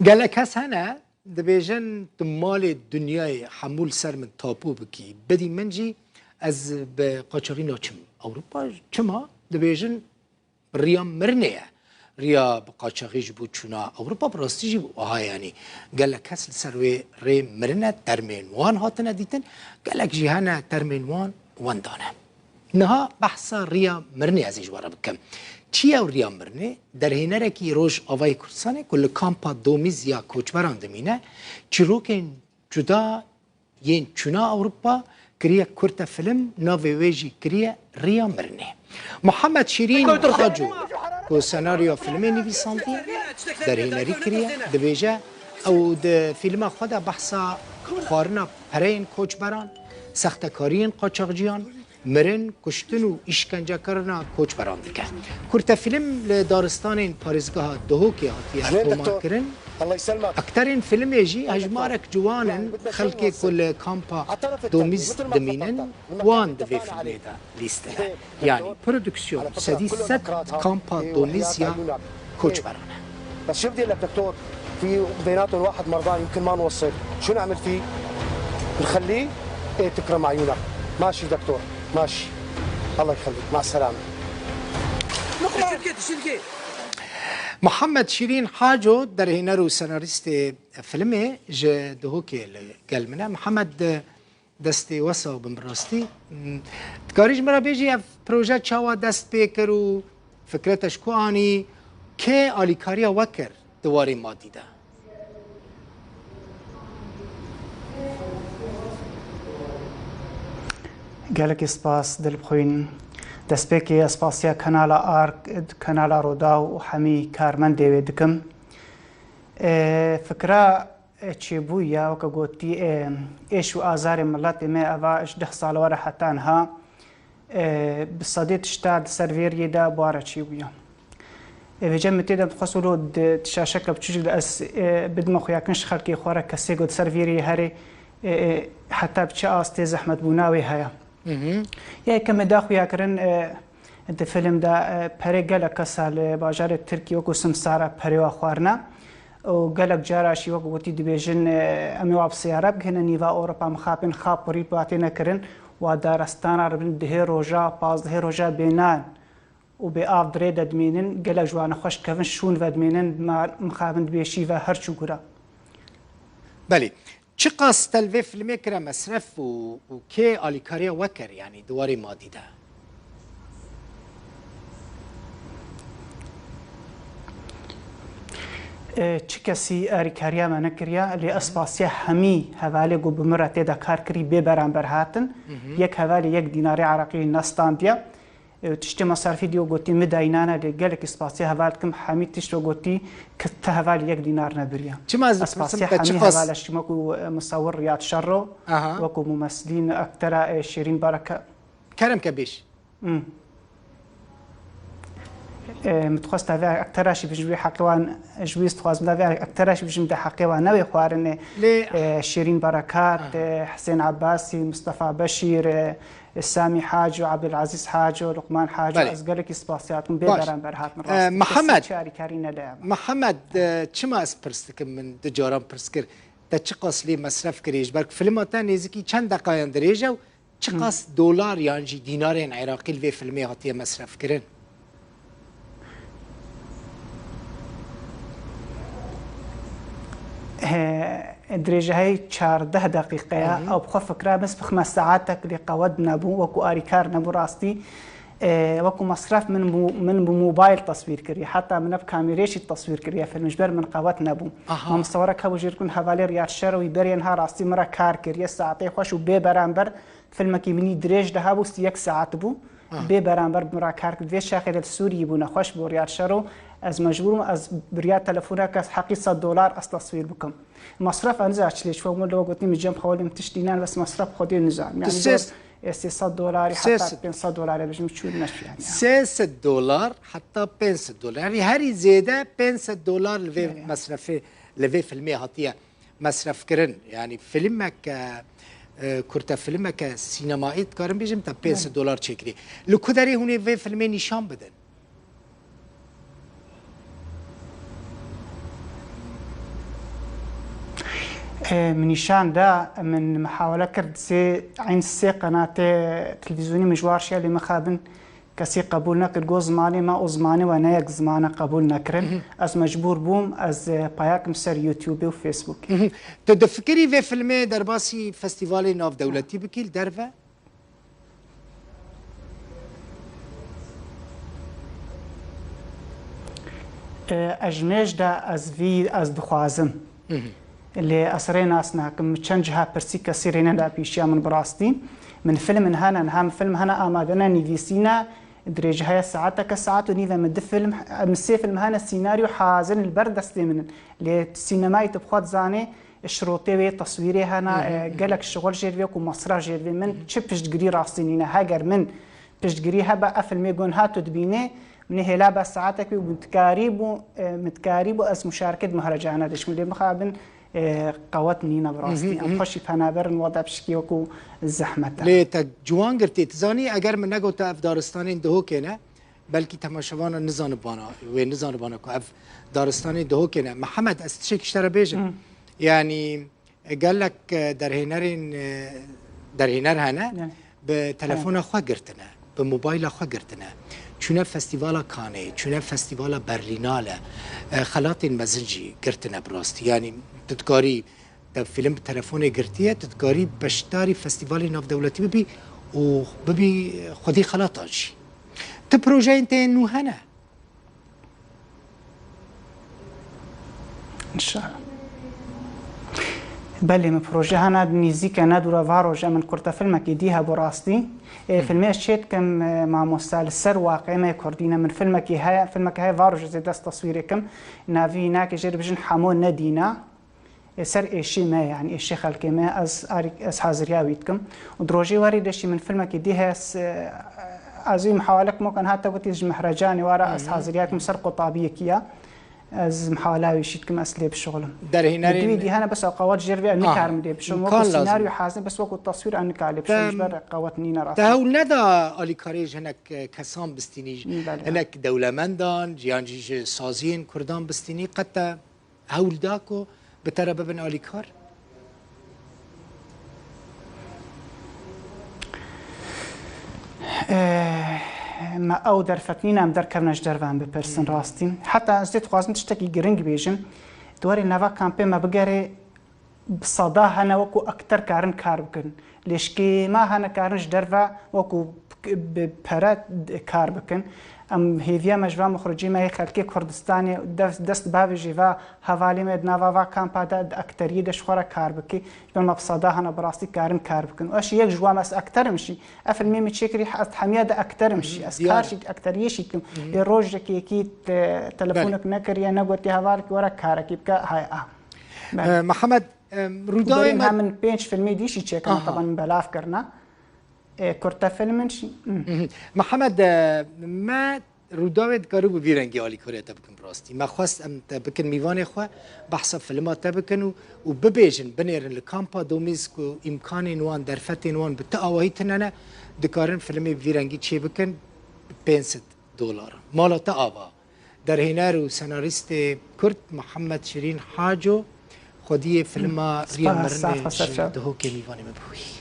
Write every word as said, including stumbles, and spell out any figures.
Gelek kes hene, dibêjin tu malê dinyayê hemû li ser min tapo bikî, bidî min jî ez bi qaçaxî naçim Ewropa. Çima? Dibêjin riya mirinê ye. Riya bi qaçaxî ji bo çûna Ewropa bi rastî jî wiha ye, yanî gelek kes li ser wê rê mirine, termên wan hatine dîtin, gelek jî hene termên wan wenda ne. Niha behsa riya mirinê ez ê ji we re bikim. Çi ye ew riya mirinê? Derhênerekî Rojavayê Kurdistanê ku li kampa domîz ya koçberan dimîne, çîrokên cuda yên çûna Ewropa kiriye kurte film, navê wê jî kiriye Riya Mirinê. Muhammed Şîrîn Haco ku senaryoya filmê nivîsandiye, derhênerî kiriye, dibêje ew di fîlma xwe de behsa xwarina pereyên koçberan, sextekariyên qaçaxciyan, mirin, kuştin û îşkencekirina koçberan dike. Kurtefîlm li daristanên parêzgeha Duhokê hatiye tomarkirin. Ekterên filmê jî hejmarek ciwan in, xelkê ku li kampa domîz dimînin, wan di vê filmê de lîstin e. Yanî prodüksiyon sedî sed kampa domîz ya koçberan e. بس شو بدي اقول لك دكتور؟ في بيناتهم واحد مرضان، يمكن ما نوصل. شو نعمل فيه؟ نخليه؟ ايه، تكرم عيونك. ماشي دكتور، ماشي. الله يخليك، مع السلامة. Muhammed Şîrîn Haco, derhêner û senarîstê filmê, ji Duhokê li gel min e. Muhammed, destê we sax bin, bi rastî. Hmm, dikarî ji min re bêjî ev proje çawa dest pê kir û fikre te ji ku anî? Kê alîkariya we kir di warê madî de? Gelekî spas, Dilbixwîn. Destpêkê ez spasiya Kanala Ark, Kanala Rûdaw û hemî karmendê wê dikim. E, fikra e, çêbûye, weke gotî, e, êş û azarê miletê me eva ji deh sal were heta niha, e, bi sedê tişta di ser vê riyê de bi wan re çêbûye. E, vêce min tê de dixwest wilo di, di şaşeke biçûcik de ez, e, bidime xuyakin ji xelkê xwe re, kesê ku di ser vê riyê herê, e, e, heta bi çi astê zehmetbûna wê heye. Mhm. Ya yekemê da xuyakirin, e, Di film de, e, perê gelek kesa li bajarê Tirkî wekû simsara perê wa xwarine û gelek cara jî wekû gotî dibêjin, e, em ê wa bi seyare bigihîne nîva Ewropa, mixabin xapirî bi wa têne kirin, wa darestana re bin dihê roja, pazdehê roja bênan û bê av di rê de dimînin, gelek ji wan nexweş kevin şûn ve dimînin, ma mixabin dibê şî ve her çû gura. Belê. Çiqas te li vê filmê kire mesref û, û kê alîkariya we kir, yanî di warê madî de? E, çi kesî alîkariya me nekiriye, lê ez spasiya hemî hevalê ku bi min re tê de kar kirî bê beramber hatin. Mhm. Yek hevalê yek dînarê Iraqî nestandiye. E, tiştê mesrefî dî û gotî, min dayînane, lê gelekî spasiya heval dikim, hemî tişt û gotî, ki te heval yek dînar nebiriye. Çima ez Ez dipirsim, spasiya te hemî çiqas hevala ji me ku, e, misawir Riyad Şerro, Aha. wekû mumesilîn, ektera, e, Şêrîn Baraka. Kerem ke bêj. Hmm. E, min dixwest te vê ektera jî bijim, wê heqê wan, ji wî dixwazim te vê ektera jî bijim de heqê wan newê xwarinê. Lê E, Şêrîn Berekat, Aha. e, Hisên Ebasî, Mistefa Beşîr, e, Samî Haco, Ebdulezîz Haco, Luqman Haco, Belê. ez gelekî spasiya dikim, bê Baş. beramber hatin E, rastî. Mihemed. Kesî çi alîkarî nede me. Mihemed, e, çima ez pirs dikim, min du caran pirs kir, te çiqas lê mesref kirî? Ji ber ku filma te nêzikî çend deqayan dirêj e û çiqas Hı. dolar yan jî dînarên Iraqî li vê filmê hatiye mesref kirin? He, dirêjehayî çardeh deqîqe ye. Hı hı. Ew bi xwe fikra min bixme saetek lê qewet nebû, wekû arîkar nebû rastî. E, wekû mesref min mo-, min bi mobayl teswîr kiriye. Heta min ev kamêrê jî teswîr kiriye film, ji ber min qewet nebû. Aha. Mamoste Warek hebû jê dikin hevalê Riyad Şero wî berê niha rastî min re kar kiriye. Saetê xweş û bê beramber filmekî min î dirêj de hebû, sî yek saet bû. Aha. Bê beramber bi min re kar kir. Vê şaxê de li Sûriyê bû, nexweş bû Riyad Şero. Ez mecbûr bûm, ez bi riya telefoneke heqî sed dolar ez teswîr bikim. Mesref ez nizam çi lê çû, min li we gotî min cem xewalê min tiştî nan, bes mesref xwedê nizam. Tu Yani sê zor, e, sê sed dolarî, sê heta sed pênc sed dolarê bijim çû neçû yani. Sê sed dolar heta pênc sed dolar. Yani herî zêde pênc sed dolar li vê Yani. mesrefê, li vê filmê hatiye mesref kirin. Yani filmeke, e, kurte filmeke sînemayî dikarim bêjim te pênc sed dolar çêkirî. Li ku derê hûn ê vê filmê nîşan bidin? E, min nîşan da, min mihawele kir sê, eyn sê qenatê televîzyonî min ji war şiya lê mixabin kesî qebûl nekir. Got, zimanê me û zimanê we ne yek ziman e, qebûl nekirin. Ez mecbûr bûm, ez, e, paya kim ser YouTubeê û Facebookê. Tu difikirî vê filmê derbasî festîvalê navdewletî bikî li derve? E, ez ji mêj de ez vî, ez dixwazim. Lê ez rê nas nakim. Min çend ciha pirsî, kesî rê neda pêşiya min bi rastî. Min filmin hene, niha min film hene amade ne, nivîsî ne. Dirêj heye saeteke, saet û nîve min du film, min sê film hene, sînaryo hazir in, li ber destê min in. Lê sînemayê tu bi xwe dizanê, şirotê wê, teswîrê hene, e, gelek şixul jêr vê ku mesref jêr vê. Min çi piştgirî rastî nîne. Heger min piştgirî hebe, ev filmê gon ha tu dibînê, min ê hêla be saetek wê û min dikarî bû, e, min dikarî bû ez muşareket mehracana diçim. Lê mixabin, e, qewet nîne bi rastî. Em xweşî penaberin, wada pişkî wekû zehmet e. Lê te ciwan girtî. Tu zanî, eger min negote ev daristanên Dihokê ne, belkî temaşevana nizanibana, wê nizanibana ku ev daristanê Dihokê ne. Mihemed, ez tiştekî ji te re bêjim. Yanî, e, gelek, e, derhênerên, e, derhêner hene, bi telefona xwe girtine, bi mobayla xwe girtine. Çûne festîvala Kanê, çûne festîvala Berlînale, e, xelatên mezin jî girtine bi rastî. Yanî, tu dikarî Te fîlm bi telefonê girtiye, tu dikarî beşdarî festîvalê navdewletî bibî û bibî xwedî xelatan jî. Ti projeyên te yên nû hene? Înşallah. Belê, min proje hene, nîzîk e, ne dûr e, va roje min kurtefilmekî dî hebû rastî. Ê, filmê ez çê dikim, e, mamoste, li ser waqiê me kurdî ne. Min filmekî heye, filmekî heye, va roje zê dest teswîrê kim. Navî wî nake jê re bijin Hemo Nedîna. Ê, ser êşê me, yanî êşê xelkê me, ez arî-, ez haziriya wî dikim. Û di rojê werî de jî min filmekî dî heye, ez, e, ez wî mihawelek mokan hate gotî ji Mehrecanê wara ez haziriya dikim ser qutabiyekî ya. Ez mihawela wî jî dikim ez lê bişixulim. Derhênerên Di wî dî hene bes ew qewet jêr vê ez nikarim lê bişixulim. Wekû sînaryo hazin bes wekû teswîr ez nikarim lê bişixulim. Ji ber qewet nîne rastî. Te hewl neda alîkariyê ji hinek, e, kesan bistînî, Belê. hinek dewlemendan, yan jî ji saziyên kurdan bistînî, qet te hewl da ku bi te re bibin alîkar? Eh, me ew derfet nîne em derkevine ji derve em bipirsin rastî. Heta ez dê dixwazim tiştekî giring bêjim. Di warê nava kampê me bigerê bi seda hene wekû akter karin kar bikin. Lê ji kêma hene karin ji derve wekû bi pere kar bikin. Em hêviya me ji va mixricî me yê xelkê Kurdistanê dest, dest bavêjê va hevalê me di nava va kampa de di akteriyê de ji xwe re kar bike. Ji ber me bi seda hene bi rastî karin kar bikin. Û ez jî yek ji wan me ez akterim jî. Ev filmê min çêkirî ez hemiya de akterim jî. Ez kar jî akteriyê jî dikim. Lê rojekê yekî te-, telefonek nekiriye, negotiye hevalekî were karekî bike, hay a. Belê. E, Mihemed, e, Rûdawê Berî me hem min pênc filmê dî jî çêkirine, Aha. teban min belav kirine. E, kurte filmin jî, hmm. Mhm. Mihemed, e, me Rûdawê dikarî bi vî rengî alîkariya te bikin bi rastî. Me xwest em te bikin mîvanê xwe, behsa filma te bikin û, û bibêjin, binêrin li kampa Domîz ku îmkanên wan, derfetên wan bi ti awahî tune ne, dikarin filmê bi vî rengî çê bikin, pênc sed dolar. Mala te ava. Derhêner û senarîstê Kurd Mihemed Şirîn Haco, xwediyê filma Riya Mirinê ji Dihokê mîvanê min bûyî.